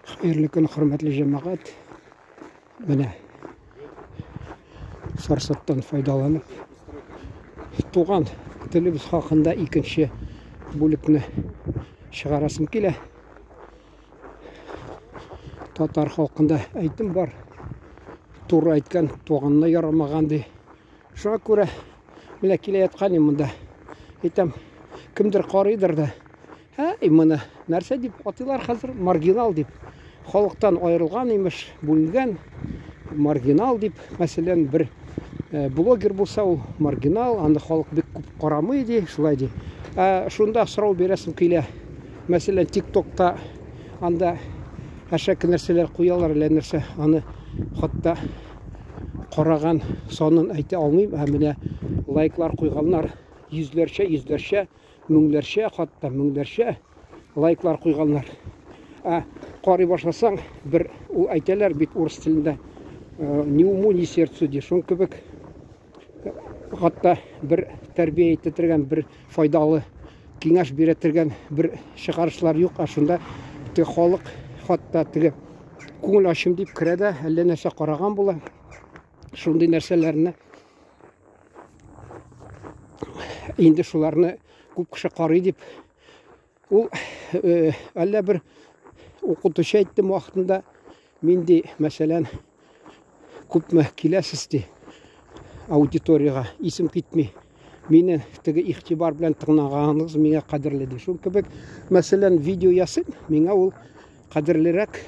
Хәерле көн, хөрмәтле җәмәгать. Менә форсаттан файдаланып, туган телебез хакында икенче бүлекне чыгарасым килә. Татар халкында әйтем бар. Туры әйткән туганына ярамаган ди. Шуңа күрә менә килә яткан идем монда. Әйтәм, кемдер карыйдыр да. Ә, моны нәрсә дип атыйлар хәзер? Маргинал дип. Халыктан аерылган имеш, бүленгән маргинал дип. Мәсәлән, бер э, блогер булса ул маргинал, аны халык бик күп карамый ди, шулай ди. Ә шунда сорау бирәсем килә. Мәсәлән, ТикТокта анда әшәке нәрсәләр куялар, әллә нәрсә, аны хатта караган санын әйтә алмыйм, ә менә лайклар куйганнар йөзләрчә, йөзләрчә, меңнәрчә, хатта меңнәрчә лайклар куйганнар. Ә карый башласаң, бер ул әйтәләр бит урыс телендә, э, ни уму, ни сердцу ди. Шуның кебек э, хатта бер тәрбия итә торган, бер файдалы киңәш бирә торган бер чыгарышлар юк. Ә шунда теге халык хатта теге күңел ачым дип керә дә, әллә нәрсә караган була. Шундый нәрсәләрне инде шуларны күп кеше карый дип ул э, әллә бер укытучы әйтте вакытында мин ди мәсәлән күпме киләсез ди аудиториягә исем китми мине теге игътибар белән тыңлаганыгыз миңа кадерле ди шул кебек мәсәлән видео ясыйм миңа ул кадерлерәк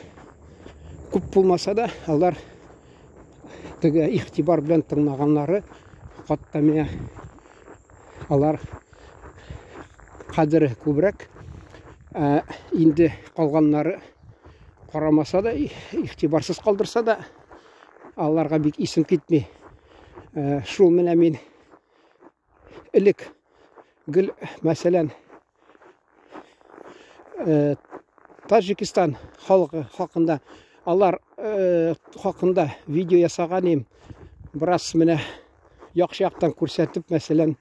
күп булмаса да алар теге игътибар белән тыңлаганнары хатта миңа алар кадере күбрәк. Ә, инде калганнары карамаса да, игътибарсыз калдырса да, аларга бик исем китми. Ә, шул менә мин элек гел, мәсәлән, э, Таҗикстан халкы хакында алар э, хакында видео ясаган идем. Бераз менә яхшы яктан күрсәтеп, мәсәлән,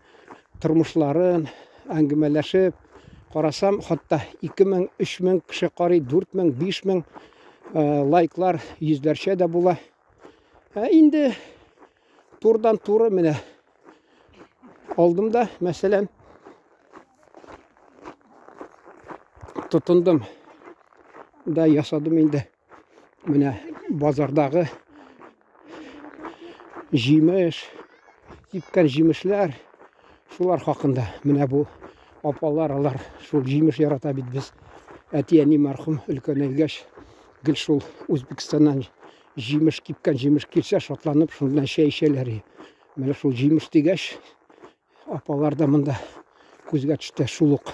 тормышларын әңгәмәләшеп карасам, хатта 2000, 3000 кеше карый, 4000, 5000 э, лайклар йөзләрчә дә була. Ә инде турдан туры менә алдым да, мәсәлән, тотындым да ясадым инде. Менә базардагы җимеш, кипкән җимешләр, шулар хакында. Менә бу апалар, алар шул җимеш ярата бит без. Әти-әни мәрхүм өлкәнәйгәч, гел шул Үзбәкстаннан җимеш, кипкән җимеш килсә, шатланып, шуннан чәй эчәләр. Менә шул җимеш дигәч, апалар да монда күзгә төште шул ук.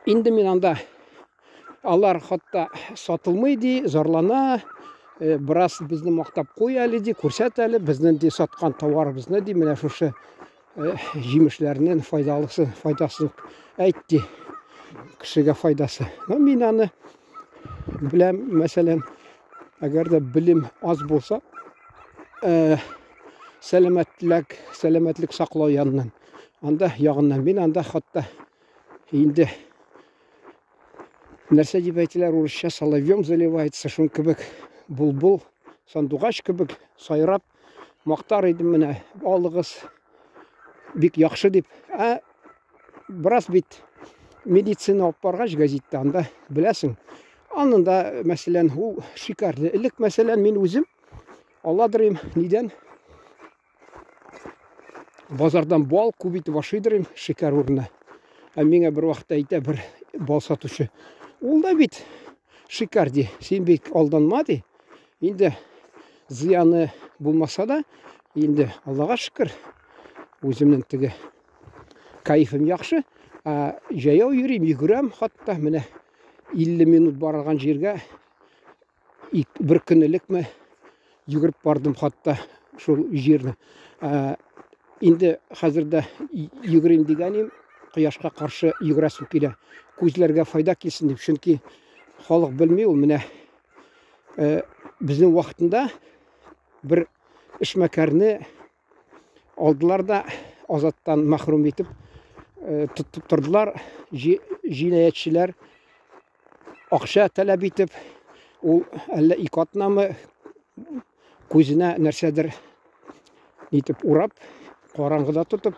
Инде мин анда алар хатта сатылмый ди, зарлана, э, бераз безне мактап куй әле ди, күрсәт әле, безнең ди саткан товарыбызны ди, менә шушы э, җимешләрнең файдалысы, файдасын әйт ди, кешегә файдасы. Но мин аны беләм, мәсәлән, әгәр дә белем аз булса, э, сәламәтлек, сәламәтлек саклау яныннан, анда ягыннан мин анда хатта инде нәрсә дип әйтәләр урысча соловьем заливается, шун кебек булбул, сандугач кебек сайрап мактар идем менә алыгыз бик яхшы дип. Ә бераз бит медицина алып баргач газетта анда беләсең, анында мәсәлән ул шикәрле. Элек мәсәлән мин үзем аладырым нидән базардан бал күп итеп ашыйдырым шикәр урынына. Ә миңа бер вакытта әйтә бер бал сатучы. Ул да бит шикәр ди. Син бик алданма ди. Инде зыяны булмаса да, инде Аллага шөкер, үземнең теге кайфым яхшы. Ә җәяү йөрим, йөгерәм хатта менә 50 минут барган җиргә бер көн элекме йөгереп бардым хатта шул җирне. Ә, инде хәзер дә йөгерим дигәнем, кояшка каршы йөгерәсем килә. Күзләргә файда килсен дип, чөнки халык белми ул менә э, безнең вакытында бер эшмәкәрне алдылар да азаттан мәхрүм итеп э, тотып тордылар. Җинаятьчеләр Акча таләп итеп, ул әллә ике атнамы күзенә нәрсәдер нитеп урап, караңгыда тотып,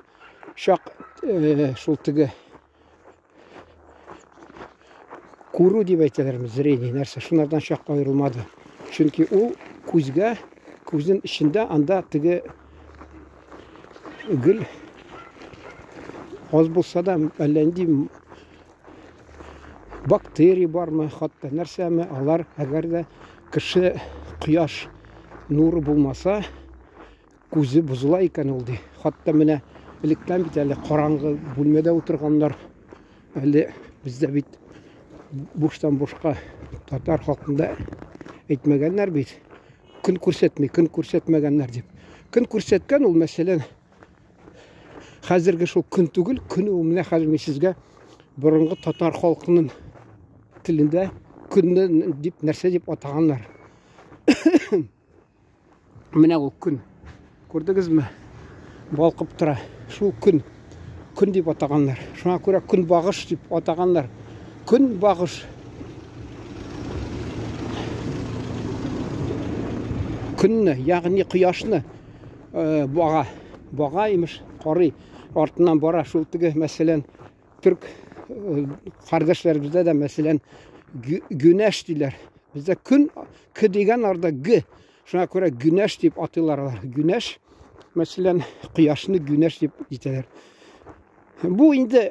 чак шул теге күрү дип әйтәләрме, зрение, нәрсә, шунардан чак аерылмады. Чөнки ул күзгә, күзнең эчендә анда теге гел аз булса да әллә нинди бактерия бармы, хатта нәрсәме, алар әгәр дә кеше кояш нуры булмаса, күзе бозыла икән ул ди. Хатта менә электән бит әле караңгы бүлмәдә утырганнар. Әле бездә бит буштан бушка татар халкында әйтмәгәннәр бит. Көн күрсәтми, көн күрсәтмәгәннәр дип. Көн күрсәткән ул, мәсәлән, хәзерге шул көн түгел, көн ул менә хәзер мин сезгә борынгы татар халкының телендә көнне дип нәрсә дип атаганнар. Менә ул көн. Күрдегезме? Балкып тора. Шул көн. Көн дип атаганнар. Шуңа күрә көнбагыш дип атаганнар. Көнбагыш. Көнне, ягъни кояшны э, бага. Бага имеш, карый. Артыннан бара шул теге, мәсәлән, төрк э, кардәшләребездә дә, мәсәлән, гүнәш диләр. Бездә көн, к дигән арда г. Шуңа күрә гүнәш дип атыйлар алар. Гүнәш, мәсәлән, кояшны гүнәш дип әйтәләр. Бу инде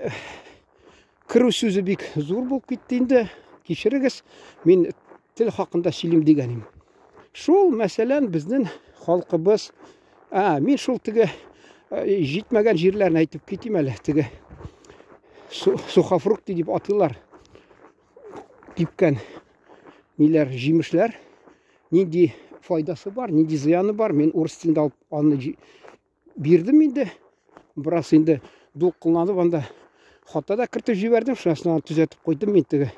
керү сүзе бик зур булып китте инде. Кичерегез, мин тел хакында сөйлим дигәнем. Шул, мәсәлән, безнең халкыбыз, а, мин шул теге э, җитмәгән җирләрне әйтеп китим әле, теге сухофрукты дип атыйлар. Кипкән ниләр, җимешләр, нинди файдасы бар, нинди зыяны бар, мин урыс телендә алып аны бирдем инде. Бераз инде дулкынланып анда хата да кертеп җибәрдем, шунысын төзәтеп куйдым мин теге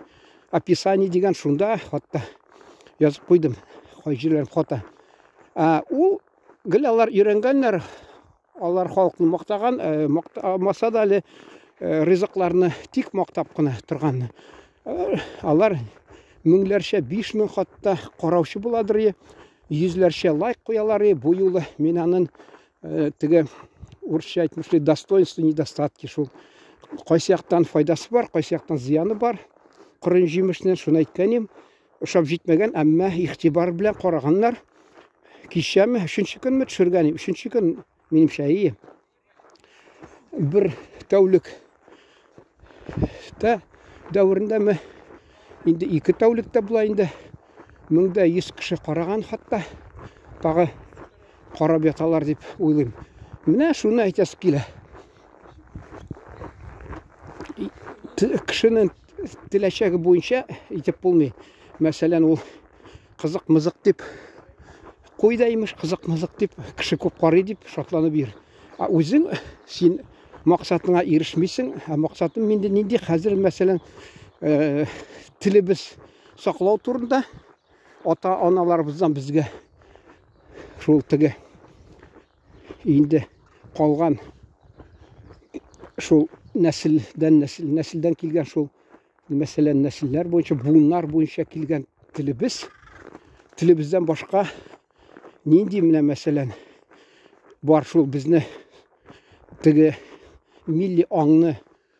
описание дигән шунда хатта язып куйдым. Кай җирләрем хата. Ә, ул гел алар өйрәнгәннәр, алар халыкны мактаган, э, мактамаса да әле э, ризыкларны тик мактап кына торган. Э, алар меңләрчә, 5000 хатта караучы буладыр, йөзләрчә лайк куялар. Бу юлы мин анын теге урысча әйтмешли достоинство, недостатки шул. Кайсы яктан файдасы бар, кайсы яктан зыяны бар. Кырын җимешнең шуны әйткәнем, ошап җитмәгән, әмма игътибар белән караганнар. Кичәме, өченче көнме төшергән, өченче көн минемчә, ие. Бер тәүлек тә дәверендәме, инде ике тәүлек тә була инде. 1100 кеше караган хатта. Тагы карап яталар дип уйлыйм. Менә шуны әйтәсе килә. Кешенең теләчәге буенча итеп булмый. Мәсәлән, ул кызык-мызык дип куй да имеш, кызык-мызык дип кеше күп карый дип шатланып йөр. Ә үзең син максатыңа ирешмисең. Ә максатым инде нинди? Хәзер, мәсәлән, э, телебез саклау турында ата-аналарыбыздан безгә шул теге инде калган шул нәселдән нәсел нәселдән килгән шул мәсәлән нәселләр буенча буыннар буенча килгән телебез телебездән башка нинди менә мәсәлән бар шул безне теге милли аңны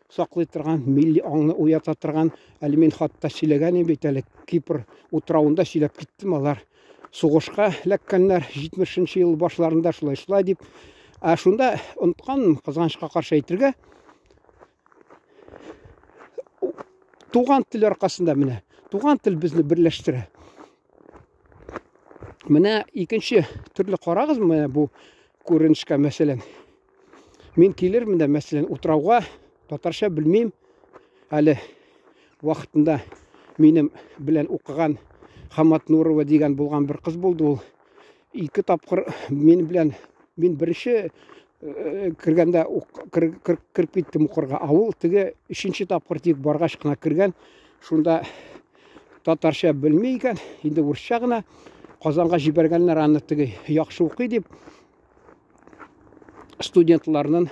саклый торган, милли аңны уята торган, әле мин хатта сөйләгән идем бит әле, Кипр утравында сөйләп киттем, алар сугышка эләккәннәр 70 ел башларында шулай шулай дип. Ә шунда онытканмын, кызганычка каршы әйтергә, туган тел аркасында менә, туган тел безне берләштерә. Менә икенче төрле карагыз менә бу күренешкә, мәсәлән. Мин килермен дә, мәсәлән, утрауга татарча белмим. Әле вакытында минем белән укыган Хамат Нурова дигән булган бер кыз булды ул. Ике тапкыр мин белән мин беренче э, кергәндә кереп киттем укырга. Ә ул теге өченче тапкыр тик баргач кына кергән. Шунда татарча белми икән, инде урысча гына. Казанга җибәргәннәр аны теге яхшы укый дип. Студентларның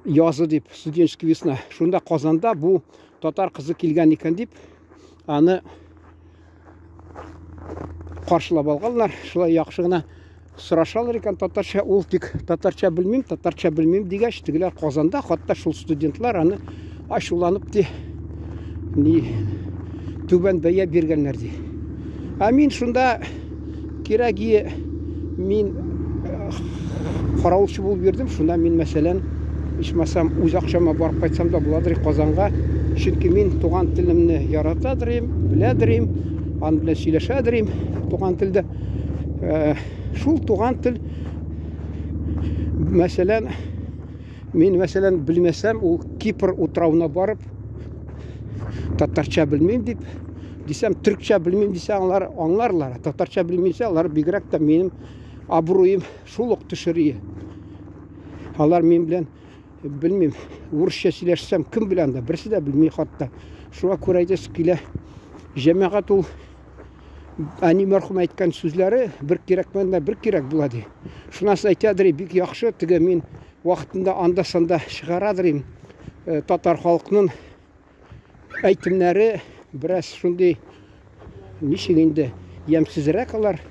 язы дип, студенческий весна. Шунда Казанда бу татар кызы килгән икән дип, Аны каршылап алганнар, шулай яхшы гына сорашалар икән татарча, ул тик татарча белмим, татарча белмим дигәч, тегеләр Казанда, хатта шул студентлар аны ачуланып ди, ни түбән бәя биргәннәр ди. Ә мин шунда кирәги мин э, каравылчы булып йөрдем, шунда мин мәсәлән, ичмасам үз акчама барып кайтсам да буладыр Казанга, чөнки мин туган телемне яратадыр идем, беләдер идем, аның белән сөйләшәдер идем туган телдә. Э, шул туган тел мәсәлән, мин мәсәлән белмәсәм, ул Кипр утравына барып татарча белмим дип дисәм, төркчә белмим дисә, алар аңларлар. Татарча белмисә, алар бигрәк тә минем абруем шул ук төшерие. Алар мин белән белмим, урысча сөйләшсәм, кем белән дә, берсе дә белми хатта. Шуңа күрә әйтәсе килә, җәмәгать ул әни мәрхүм әйткән сүзләре бер кирәкмәгәндә бер кирәк була ди. Шуннан соң әйтәдер, бик яхшы, теге мин вакытында анда-санда чыгарадыр им э, татар халкының әйтемнәре бераз шундый ничек инде ямьсезрәк алар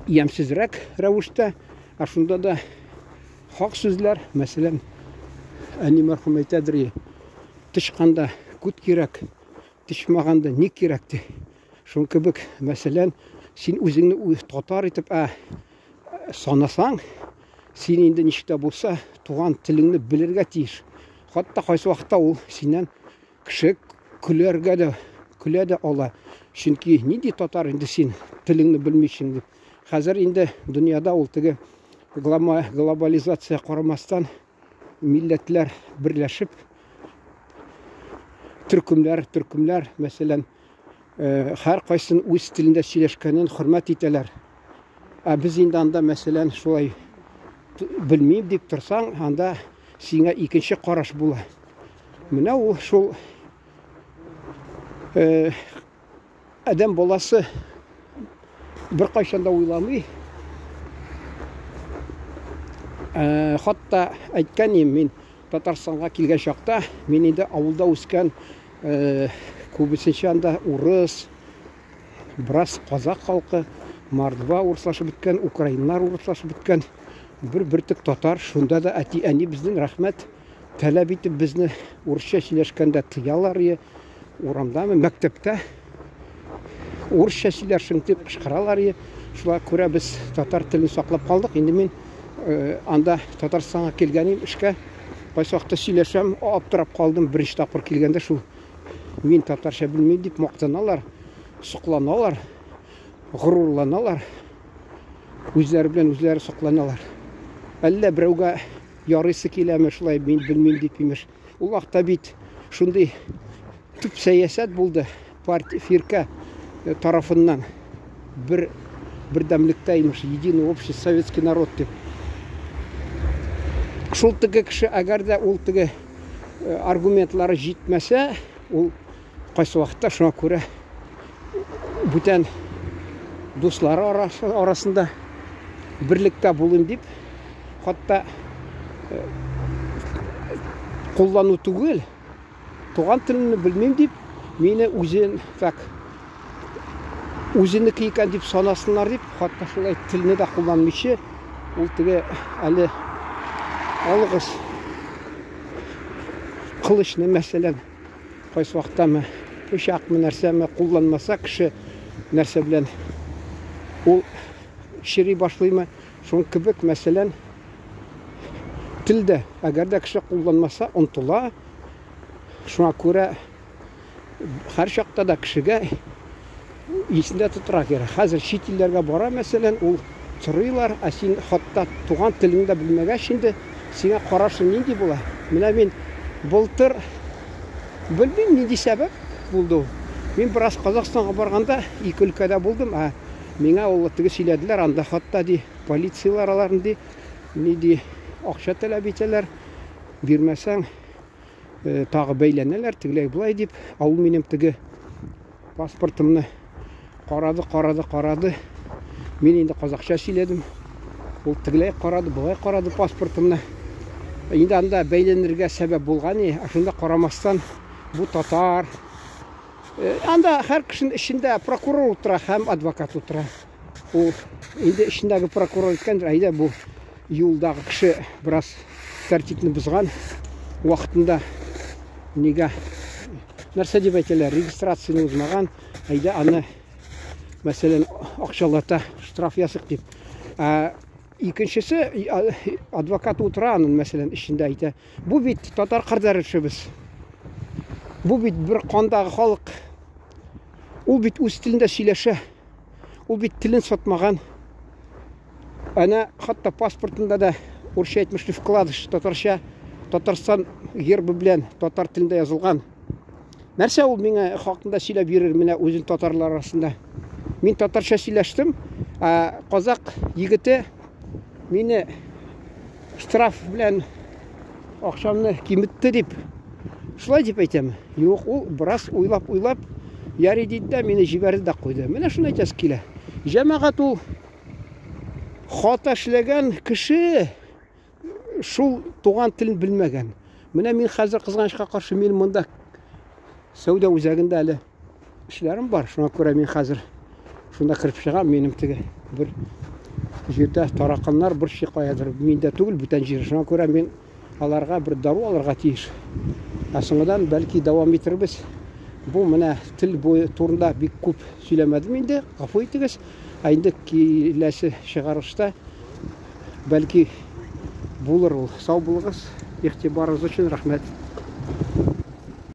ямьсезрәк рәвештә, ә шунда да хак сүзләр, мәсәлән, әни мәрхүм әйтәдер, тычканда күт кирәк, тычмаганда ни кирәк ди. Шул кебек, мәсәлән, син үзеңне үз татар итеп, ә санасаң, син инде ничек тә булса туган телеңне белергә тиеш. Хатта кайсы вакытта ул синнән кеше көләргә дә көлә дә ала. Чөнки нинди татар инде син телеңне белмисең дип. Хәзер инде дөньяда ул теге глобализация карамастан милләтләр берләшеп төркемнәр, төркемнәр, мәсәлән, э, һәр кайсын үз телендә сөйләшкәнен хөрмәт итәләр. Ә без инде анда, мәсәлән, шулай белмим дип торсаң, анда сиңа икенче караш була. Менә ул шул э, адәм баласы беркайчан да уйламый. Э, хатта әйткән идем мин Татарстанга килгән чакта, мин инде авылда үскән, э, күбесенчә анда урыс, бераз казак халкы, мордва урыслашып беткән, украиннар урыслашып беткән, бер бөртек татар, шунда да әти-әни безнең рәхмәт таләп итеп безне урысча сөйләшкәндә тыялар ие, урамдамы, мәктәптә урысча сөйләрсең дип кычкыралар ие. Шуңа күрә без татар телен саклап калдык. Инде мин э, анда Татарстанга килгән идем эшкә. Кайсы вакытта сөйләшәм, аптырап калдым. Беренче тапкыр килгәндә шул мин татарча белмим дип мактаналар, сокланалар, горурланалар. Үзләре белән үзләре сокланалар. Әллә берәүгә ярыйсы киләме шулай мин белмим дип имеш. Ул вакытта бит шундый төп сәясәт булды партия фирка э, тарафыннан бер бердәмлектә имеш единый общий советский народ дип. Шул теге кеше әгәр дә ул теге э, аргументлары җитмәсә, ул кайсы вакытта шуңа күрә бүтән дуслары арасында берлектә булыйм дип, хатта э, куллану түгел, туган телемне белмим дип, мине үзен так үзенеке икән дип санасыннар дип, хатта шулай телне дә кулланмыйча, ул теге әле алыгыз кылычны мәсәлән Кайсы вакыттамы, пычакмы, нәрсәме кулланмаса кеше нәрсә белән ул чери башлыймы? Шуның кебек, мәсәлән, телдә, әгәр дә кеше кулланмаса, онтыла. Шуңа күрә һәр чакта да кешегә исендә тотырга кирәк. Хәзер чит илләргә бара, мәсәлән, ул сорыйлар, ә син хатта туган телеңне дә белмәгәч инде, сиңа карашы нинди була? Менә мин былтыр белмим нинди сәбәп булды ул. Мин бераз Казахстанга барганда ике өлкәдә булдым, ә миңа ул теге сөйләделәр, анда хатта ди полицияләр аларны ди, ни ди, акча таләп итәләр, бирмәсәң, э, тагы бәйләнәләр, тегеләй болай дип. Ә ул минем теге паспортымны карады, карады, карады. Мин инде казакча сөйләдем. Ул тегеләй карады, болай карады паспортымны. Инде анда бәйләнергә сәбәп булган, ә шунда карамастан Бу татар. Э, анда һәр кешенең эчендә прокурор утыра һәм адвокат утыра. Ул инде эчендәге прокурор әйткәндер, әйдә бу юлдагы кеше бераз тәртипне бозган вакытында нигә нәрсә дип әйтәләр, регистрацияне узмаган, әйдә аны мәсәлән акчалата штраф ясыйк дип. Ә икенчесе адвокат утыра аның мәсәлән эчендә әйтә, бу бит татар кардәшебез. Бу бит бер кандагы халык. Ул бит үз телендә сөйләшә. Ул бит телен сатмаган. Әнә хәтта паспортында да урысча әйтмешли вкладыш татарча Татарстан гербы белән татар телендә язылган. Нәрсә ул миңа хакында сөйләп йөрер менә үзен татарлар арасында. Мин татарча сөйләштем, ә казак егете мине штраф белән акчамны киметте дип шулай дип әйтәме? Юк, ул бераз уйлап-уйлап, ярый диде дә мине җибәрде дә куйды. Менә шуны әйтәсе килә. Җәмәгать ул хата эшләгән кеше шул туган телен белмәгән. Менә мин хәзер кызганычка каршы мин монда сәүдә үзәгендә әле эшләрем бар. Шуңа күрә мин хәзер шунда кереп чыгам. Минем теге бер җирдә тараканнар борчый каядыр. Миндә түгел, бүтән җир. Шуңа күрә мин аларга бер дару алырга тиеш. Ә соңыдан бәлки дәвам итербез. Бу менә тел буе турында бик күп сөйләмәдем инде, гафу итегез. Ә инде киләсе чыгарышта бәлки булыр ул. Сау булыгыз, игътибарыгыз өчен рәхмәт.